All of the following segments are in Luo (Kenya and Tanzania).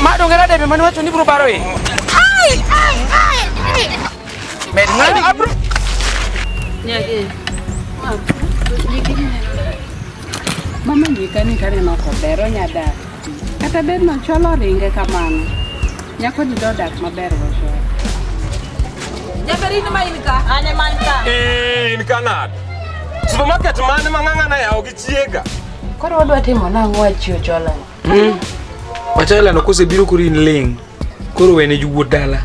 Ma donge radebe mane wacho ni biro baro e. Ai, ai, ai, ai. Med ng'ani. Abro. Nyagi. Ma, Mama nyika ni kaneno kober onya dak. Kata bed nocholo ringe kamano. Nyako ni dodak maber gochoro. Jaber in ma in ka? An ema an ka. In ka nade? Supermarket mane ma ng'ang'ana yawo gi chiega? Koro wadwa timo nang'o achio chola? Wachalano kosebiro koro in ling'. Koro wene jowuoth dala.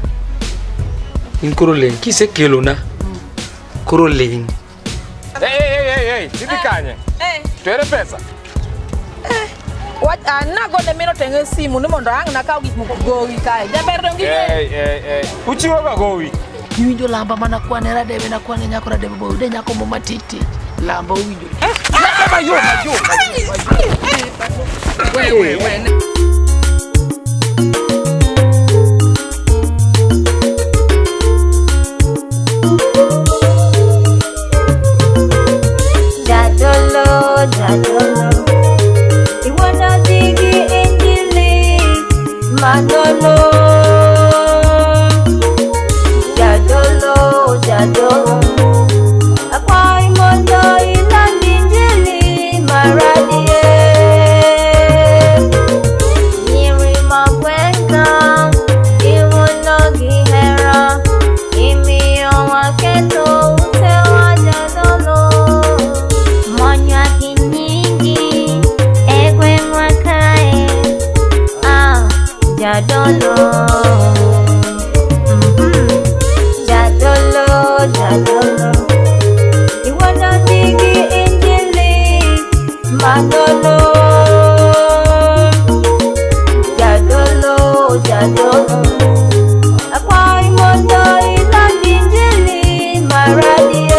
In koro ling'. Kisekelona, koro ling'. Hey, hey, hey, hey, idhi kanye? Eh. To ere pesa? Wach an nagone min oteng'e simu ni mondo ang' nakaw gik moko gowi kae. Jaber dong' ging'eyo. Hey, hey, hey. Uchiwo ga gowi. Iwinjo lamba mana kwane radebe nakwane nyako radebe bo yude nyako mo matich tich lamba owinjo. We we we. Jadolo, jadolo, iwona digi injili manolo. Jadolo, jadolo, akwayi mondo iland injili maradie. Nyiri magwenga, iwuono gi hera, imiyo waketo utewa jadolo. Monywa gi nyingi e gweng'wa kae, ah, jadolo. Mhm. Jadolo, jadolo, iwuono digi injili manolo. Jadolo, jadolo, akwayi mondo iland injili maradie.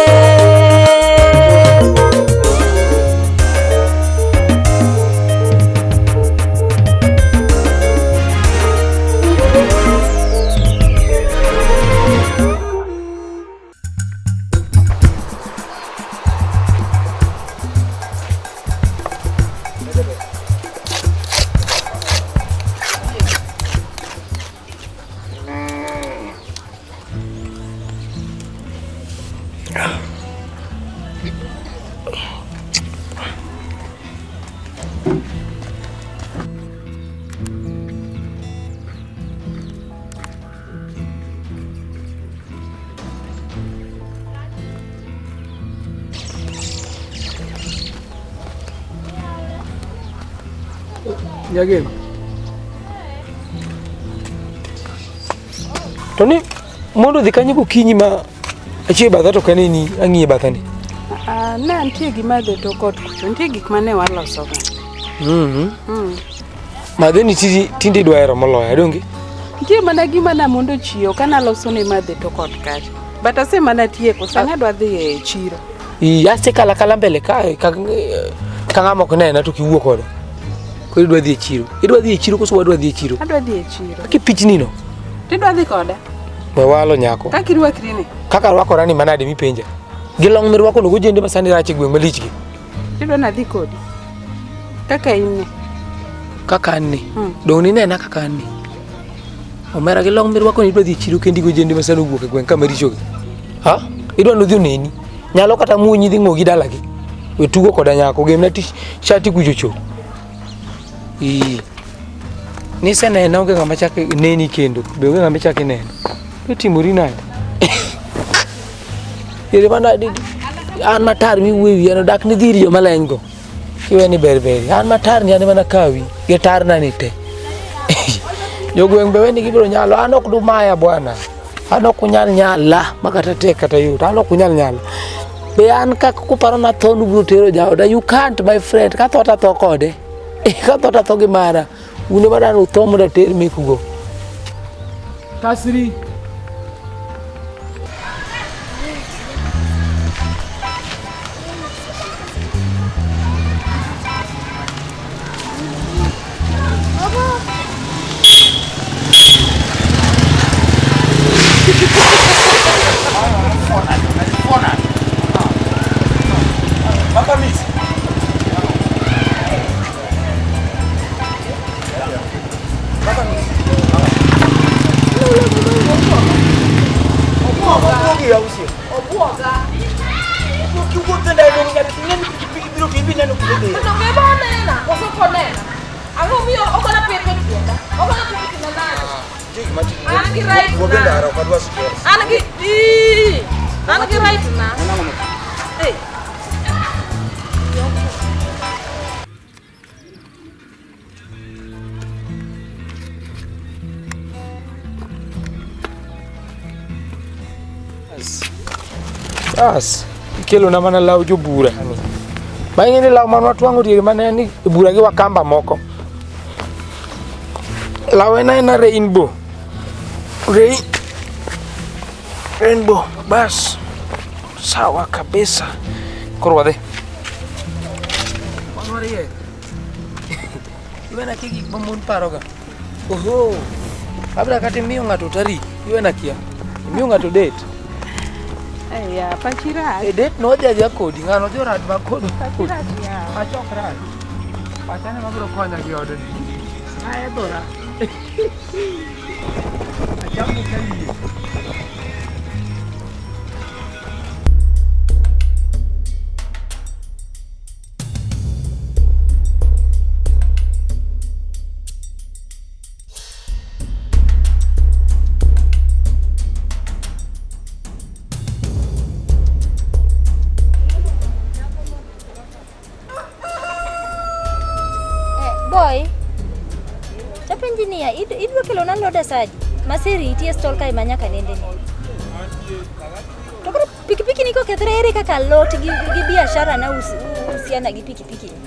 Nyagem. To ni mondo dhi kanye gokinyi ma achie batha to kaneni ang'iye bathani. Ah, ne nitie gima dhi to kot kucho. Nitie gik mane waloso ga. Mhm. Mm. Madhe ni tindi tinde idwa hero moloyo, donge? Nitie mana gima namondo chiewo ka naloso ne madhe to kot kacha. But ase mana tieko, sani adwa dhi e chiro. I asekalo akala mbele kae ka ka ng'ama ok nena to kiwuo koda. Koro idwa dhi e chiro. Idwa dhi e chiro koso wadwa dhi e chiro? Adwa dhi e chiro. Kipichni no. Tidwa dhi koda? We walo nyako. Kaka irwakri ni? Kaka arwakora ni manade mipenja. Gi long mirwako no gojende ma sani rach e gweng' malich gi. Tidwa nadhi kodi? Kaka in ni? Kaka an ni. Mm. Dong' ninena kaka an ni. Omera gi long mirwako ni idwa dhi e chiro kendi gojende ma sani owuok e gweng' ka maricho gi. Ha? Idwa nodhi oneni. Nyalo kata muonyi dhi ng'ogi dalagi. We tugo koda nyako gemna tich shati kucho cho. Ii. Nisenena onge ng'ama chak neni kendo. Be onge ng'ama ichak ineno. Itimori nade? Ere mana an matar miwuoyo wiya no dak nidhi ir joma leny go. Kiwe ni ber ber. An matar ni an mana kawi gi tarna ni te. Jogweng' be weni gibiro nyalo. An ok dumaya bwana. An ok unyal nyala ma kata tek kata yot. An ok unyal nyala. Be an kaka kuparo na tho nubiro tero jaoda. You can't my friend. Ka tho to atho kode. Ka tho to atho gi mara. Un ema dang' utho mondo ater mekugo. Kasri. Mama Miss. gi right Wuog e na. ndara ok adwa stress. An gi Ii, an gi right na. Eh. Bas, ikelona mana law jobura ni. Ma ing'e ni law mane watwang'o diere mane en e bura gi wakamba moko. Law en aena rainbow. Rainbow, bas. Sawa kabisa. Koro wadhi. Wan wariek. Iwena kia gik ma mon paroga. Oho. Labda kata imiyo ng'ato tarik, iwena kia. Imiyo ng'ato date. Eya, pachi rach. E date no odhi adhiya kodi, ng'ano odhi orad ma kodi. Pachi rach yawa. Pacha ok rach. Pacha ne mabiro konya gi odni. Ahedhora. Achamo ka yie. Boy, tapenji niya, idwa kelona loda sadi? Maseriti e stall kae ma nyaka nende ni. To koro pikipiki ni kokethore ere kaka alot gi biashara na uhusiana gi pikipiki ni?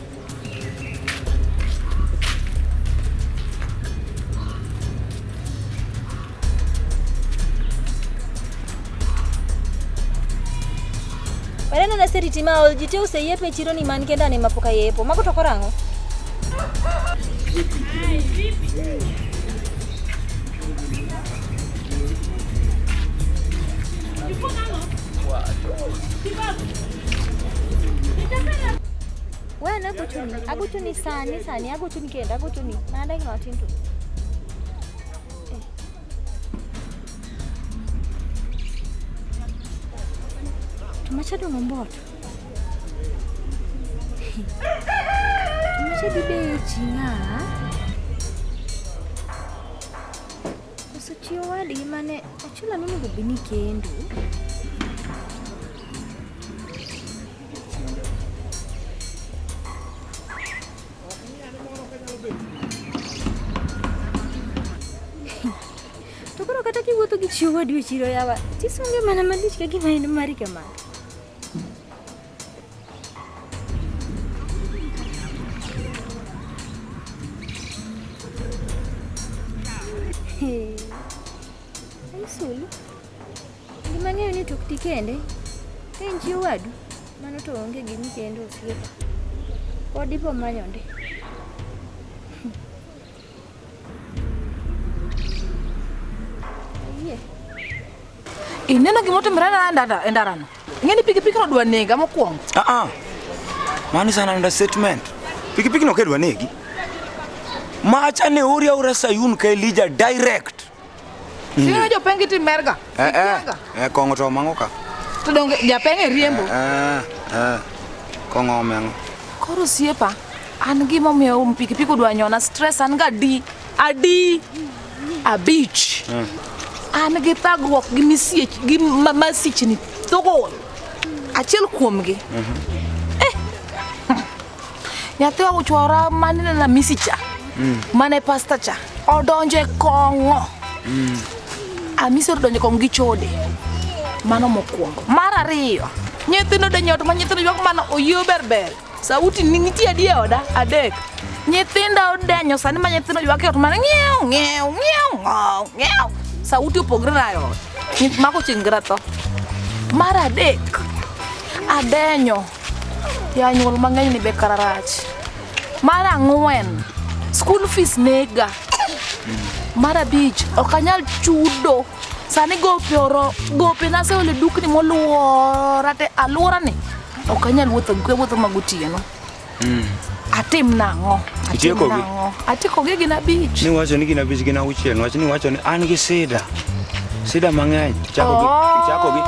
Waneno na seriti ma ol ji te oseyiepo e chiro ni man kenda ne mapok ayepo. Mago to koro ang'o? Wewe agochoni, agochoni sani sani, agochoni kendo, agochoni. Manda gima watin to. To macha dong' omboto. To macha dhi bechi ng'a? Koso chi owadgi mane ochula nonego bed ni kendo. To koro kata kiwuotho gi chi owadu e chiro yawa, tisunge mana malich ka gima en mari kamano. Aisulu, gima ang'eyo ni tok ti kende, ka en chi owadu, mano to onge gimi kendo osiepa. Pod ibo manyo ndi. Ayie. Ineno gima otimore na e ndarano? Ing'e ni pikipiki no dwa nega mokwongo. Ah ah. Mano is an understatement. Pikipiki no kedwa negi. Macha ne ori aora Sayun ka Elijah direct. Ing'e jopengi ti merga. Eh eh. Eh kong'o to mang'o ka. To donge japeng e riembo. Eh eh. Kong'o omeng'o. Koro osiepa, an gimomiyo pikipiki odwa nyona stress an ga adi abich. An gi thagruok gi misiech gi masichni thogol. Achiel kuomgi. Nyathiwa ochwara mane na misi cha. Mane pasta cha. Odonje kong'o. Amisi odonje kong'o gi chode. Mano mokwongo. Mar ariyo, nyithindo donjo ot ma nyithindo ywak mana oyiew berber. Sauti ni nitie adi e oda? Adek. Nyithinda odenyo sani ma nyithindo ywak e ot mana ng'iew ng'iew ng'iew ng'ow ng'iew. Sauti opogre na e ot. Mako chieng' tho. Mar adek, adenyo. Ya nyuol mang'eny ni be kara rach. Mar ang'wen, school fees nega. Mar abich, ok anyal chudo. Sani gope oro, gope naseolo e dukni moluora te alwora ni. Ok anyal wuotho gi kwe wuotho mag otieno. Atim nang'o? Atim Itiekogi? nang'o? Atiekogi gin abich. Niwacho ni gin abich gin auchiel, niwach niwacho ni an gi sida. Sida mang'eny. Ichako gi.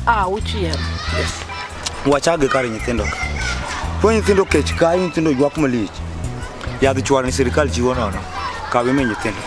Auchiel. Yes. Wachag gi kar nyithindo ka. Koro nyithindo kech kayo, nyithindo ywak malich. Yadh chwar ni sirikal chiwo nono. Kaw imi nyithindo.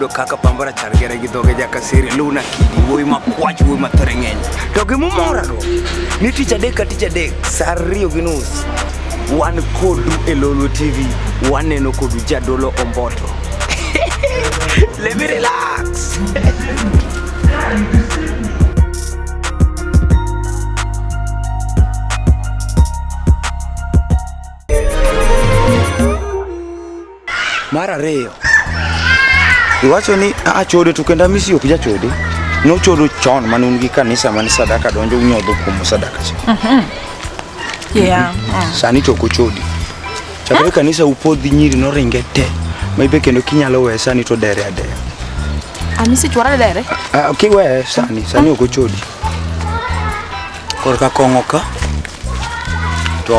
wuodo kaka pamba rachar gere gi dhoge jakasiri luna kidi wuoyi makwach wuoyi mathore ng'eny. To gimomora go ni tich adek ka tich adek sa 2:30 wan kodu e Lolwe TV waneno kodu Jadolo Omboto. Let me relax. Mar ariyo, iwacho ni a chode to kendo Amisi ok jachode. Nochodo chon mane un gi kanisa mane sadaka donjo unyodho kuom sadaka cha. Yeah. Sani to ok ochodi. Chakre kanisa upodhi nyiri noringe te. Ma ibe kendo kinyalo weye sani to dere adeya. Amisi chwara dere. Ah, kiweye sani, sani ok ochodi. Korka kong'o ka to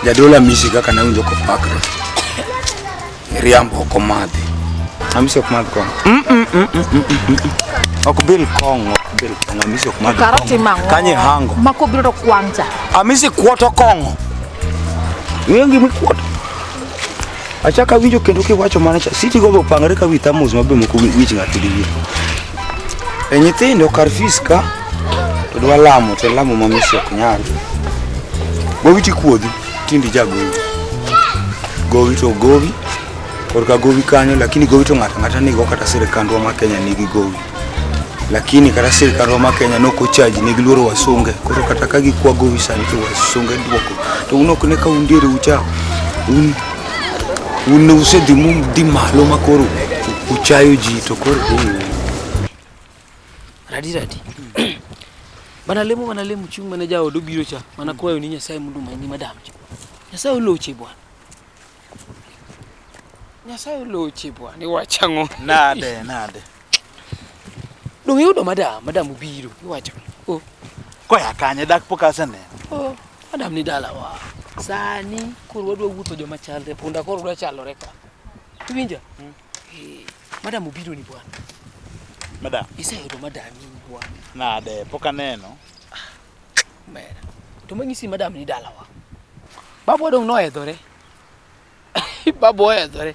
jadolo Amisi kaka nawinjo kopakre. Riambo ok omadhi. Amisi ok madh kong'o. Ok bil kong'o, ok bil kong'o. Amisi ok madh Kara kong'o. timo ang'o? Kanye hango. Mako biro to kwang'cha. Amisi kuoto kong'o. Ing'eyo gima ikuoto? Achako awinjo kendo kiwacho mana cha. Siti go be opangre ka wi thamos ma be moko wich ng'ato diwi. E nyithindo kar fees ka to dwa lamo to lamo ma Amisi ok nyal. Gowi tikuodhi, tindi jagowi. Gowi to gowi, korka gowi kanyo, lakini gowi to ng'ato ang'ata nigo kata sirikandwa ma Kenya nigi gowi. Lakini kata sirikandwa ma Kenya nokochaji ne giluoro wasunge. Koro kata ka gikwa gowi sani to wasunge duoko. To un ok ne ka un diere ucha, un un usedhi mudhi malo ma koro uchayo ji to koro Radi radi. Bana lemo mana lemo chieng' mane jaod obiro cha, mana kwayo ni Nyasaye mondo omany madam cha. Nyasaye oloche bwana. Nyasaye oloche bwana, iwacho ang'o? Nade, nade. Dong' iyudo madam, madam obiro, iwacho. Oh, Koya kanye dak pok aseneno. oh, madam ni dalawa. Sani koro wadwa wuotho joma chalre, punda koro dwa chalore ka. Iwinja? Eh, madam obiro ni bwana. Madam, Iseyudo madam in bwana. nade pok aneno. Mera. To manyisi madam ni dalawa. Babwa dong' nohedhore. Babwa ohedhore.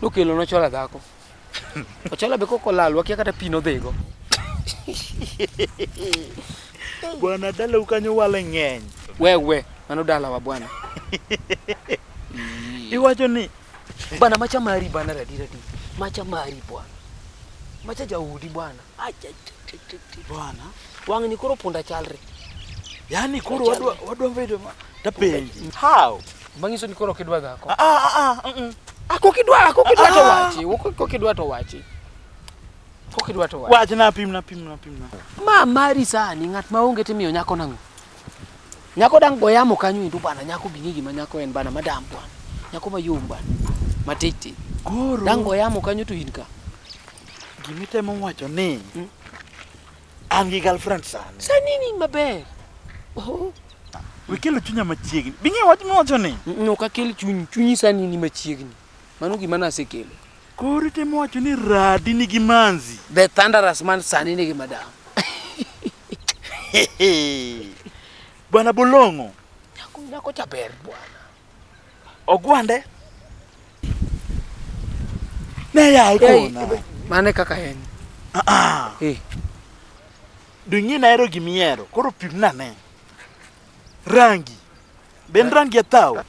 Nokelo nochola dhako. Ochola be kok olal, wakia kata pi nodhigo. Bwana dalau kanyo wale ng'eny. We we, mano dalawa bwana. Iwacho ni Bwana macha mari bwana radi radi. Macha mari bwana. Macha jaudi bwana. Acha bwana, Wang' ni koro punda chalre. yani koro wadwa wadwa bedo ma tapenji. How? Manyiso ni koro ok idwa dhako. Ah ah ah. mm, mm. Ah, kokidwa, kokidwa to Ah. wachi. Kokidwa to wachi. Kokidwa to wachi. Wachna pimna pimna pimna. Ma mari sani ng'at ma onge timiyo nyako nang'o? Nyako dang' go yamo kanyo endo bana, nyako bing'i gima nyako en bana, madam bwana. Nyako mayom bwana. Matete. Koro Dang' go yamo kanyo to in ka. gimitemo wacho ni Mm. an gi girlfriend sani. Sani ni maber. Oh. Wikelo chunya machiegni. Bing'e wach miwacho ni. Ok akel chuny, chunyi sani ni machiegni. Mano gima nasekelo. Koro itemo wacho ni radi nigi manzi. The thunderous man sani nigi madam. Bwana Bolong'o, Nyako, nyako cha ber bwana. ogwande. Ne ya ikona. Mane kaka en. Ah ah. Eh. Dung'i nahero gimihero, koro pimna ne. Rangi. Ben rangi ya tao.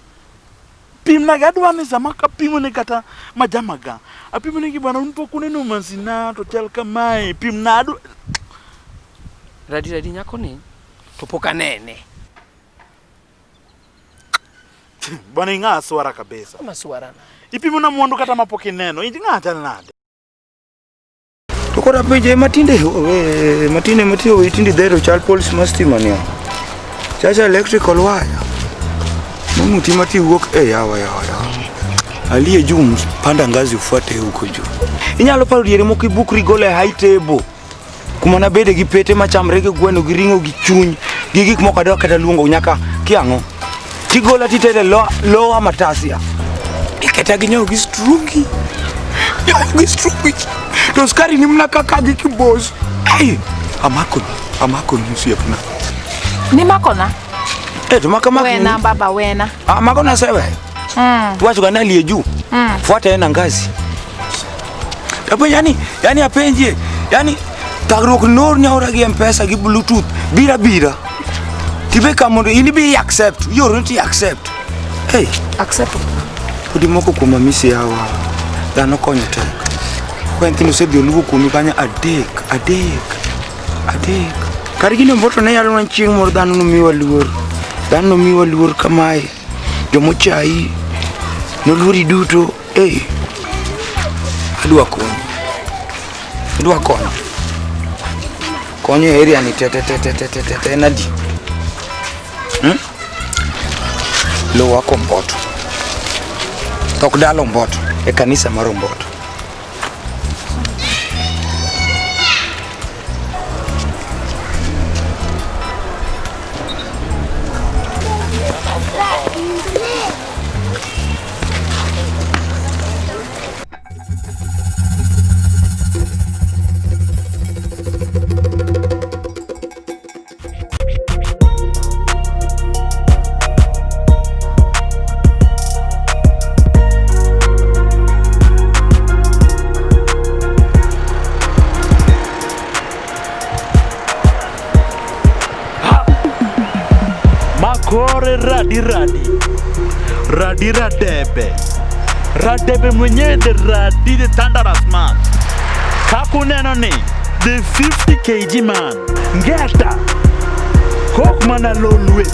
Pimna ga adwa ni sama kapimo ne kata majamaga. Apimo ne gi bwana un pok uneno manzina to chal kamae. Pimna adwa Radi radi nyako ni to pok anene. Bwana ing'a swara kabisa. Kama swara na. Ipimo na mwandu kata mapok ineno. Ing'a chal nade? To koro apenje matinde we matinde matinde we tinde dhero chal poles ma stima ni. Chacha electrical wire. Mamuti mati wuok e yawa yawa yawa. Aliye juu panda ngazi ufuate huko juu. Inyalo paro diere moko ibukri golo e high table. Kuma nabede gi pete machamre gi gweno gi ring'o gi chuny gi gik moko adwa kata luongo nyaka kiang'o. Tigola titere lower matasia. Iketa gi nyawo gi strungi. Nyawo gi strungi. To skari ni mna kaka gi kibos. Ai, amako amako ni osiepna. Nimakona? Eh, to maka maka. Wena baba wena. Ah, mako na sewe. Mm. Tuwacho ga naliye juu. Mm. Fuata yeye na ngazi. Apenjo yani, yani apenje, yani thagruok noor ni aora gi M-Pesa gi Bluetooth bira bira. Tibe ka mondo in ibi accept, ioro ni ti accept. Hey, Accept. podi moko kuom Amisi yawa. Dhano konyo tek. Kwa nyithindo osedhi oluwo kuomi kanyo adek, adek, adek. Kar gini Omboto ne yalo na chieng' moro dhano nomiwa luor. Dhano nomiwa luor kamae. Jomochayi noluori duto. Hey. Adwa konyi. Adwa konyo. Konyo e area ni te te te te te te te te en adi? Hmm? Lowa Komboto. Tok dala Omboto. E kanisa mar Omboto. Makore radi radi radi radebe radebe mwenyewe the radi the thunderous man kakuneno ni the 50 kg man ngeta kok mana lolwe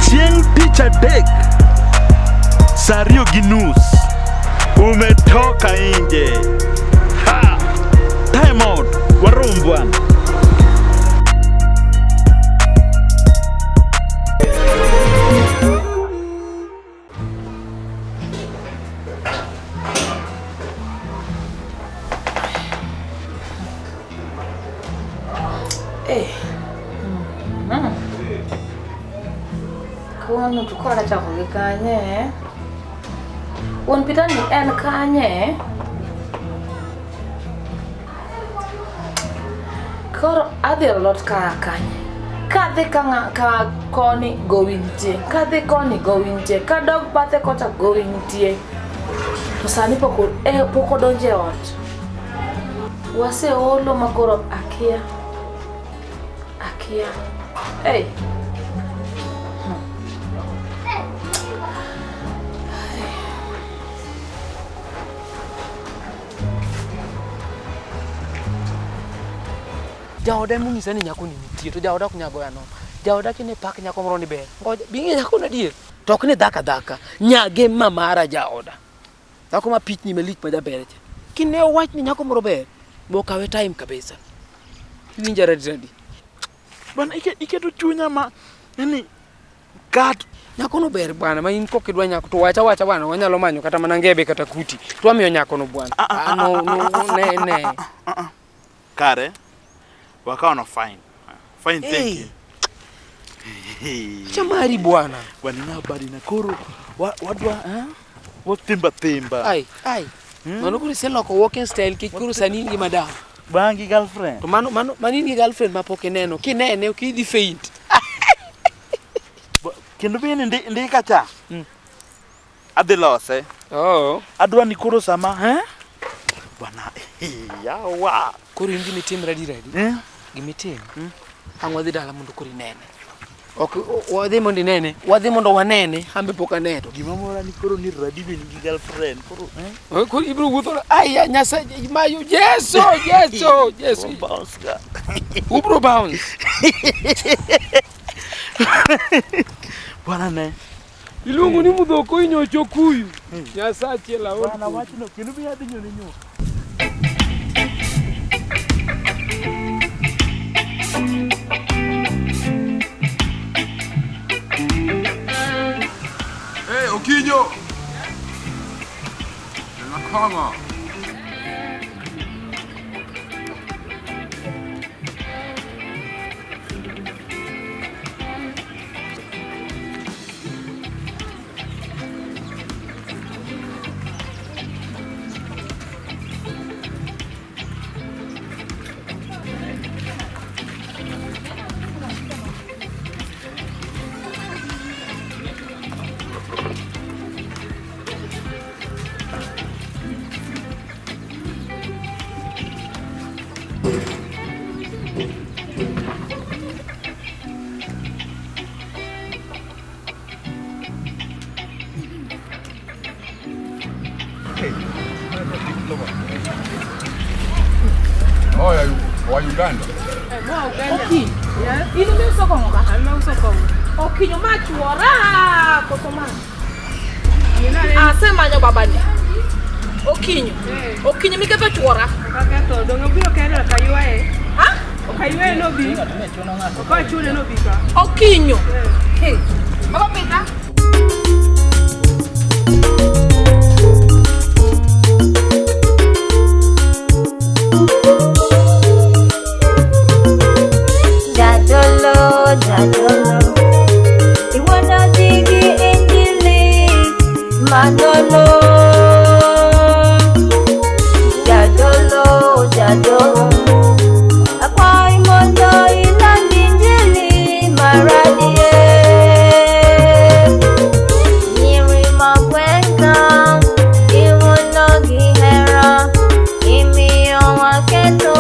chieng' tich adek saa ariyo gi nus umetoka nje ha time out warom bwana. Eh. Kawuono to koro achako gi kanye? Wuon Peter ni en kanye? Koro adhi e lot ka kanye? Kadhi ka ng'a ka koni gowi nitie, kadhi koni gowi nitie, kadok bathe kocha gowi nitie. To sani pok pok odonjo e ot. Waseolo ma koro akia. Akia. Hey. Jaoda emonyisa ni nyako ni nitie to jaoda ok nyal goya nono. Jaoda kine pak nyako moro ni ber. Ngoja, bi ing'e nyako no adier. To ok ni dhako adhaka. Nyage ma mara jaoda. Dhako ma pichni malich ma jaber cha. Kine owach ni nyako moro ber, bo kawe time kabisa. Iwinja radi radi. Bwana iketo chunya ma yani kat Nyako no ber bwana, ma in kok idwa nyako to wacha wacha bwana, wanyalo manyo kata mana ngebe kata kuti. To wamiyo nyako no bwana. Ah, no, no, ne ne. Kare wakawa no fine fine thank Hey. you. Chamari bwana. Bwana ina habari na koro wadwa eh wathimba thimba. Ai, ai. Mano koro iseloko walking style kik koro sani in gi madam. Bangi girlfriend. To mano mano mano in gi girlfriend ma pok ineno. Kinene ok idhi faint. Kendo bende ndika cha. Adhi lose. Oh. Adwa ni koro sama eh bwana yawa. Koro in gimitim radi radi. Eh? Gimitim. Ang' wadhi dala mondo koro inene. Ok wadhi mondo inene, wadhi mondo wanene, an be pok aneno. Gima mora ni koro ni radi be nigi girlfriend koro eh. Oh, Koro ibiro wuotho ai Nyasaye mayo Yesu Yesu Yesu. Bounce ga. Ubro bounce. Bwana ne. Iluongo ni mudhoko inyocho kuyu. Nyasaye aol. Bwana wachno kendo be adhi nyone nyo. Hey, Okinyo! Nakama. Oa Uganda. Moa Uganda. Okinyo. Yes. In ema iuso kong'o ka? An ma uso kong'o. Okinyo ma chuora koso ma? Ng'ina Asemanyo babani. Okinyo. Eh. Okinyo miketho chuora. Ok aketho, donge obiro kende ok aywaye. Ha? Ok aywaye nobi. Ok achune nobi ka. Okinyo. Hey. Baba pita. Jadolo, jadolo, iwona digi injili manolo. Jadolo, jadolo, akwai mondo iland injili maradie. Nyiri magwenga, iwuono gi hera, imiyo waketho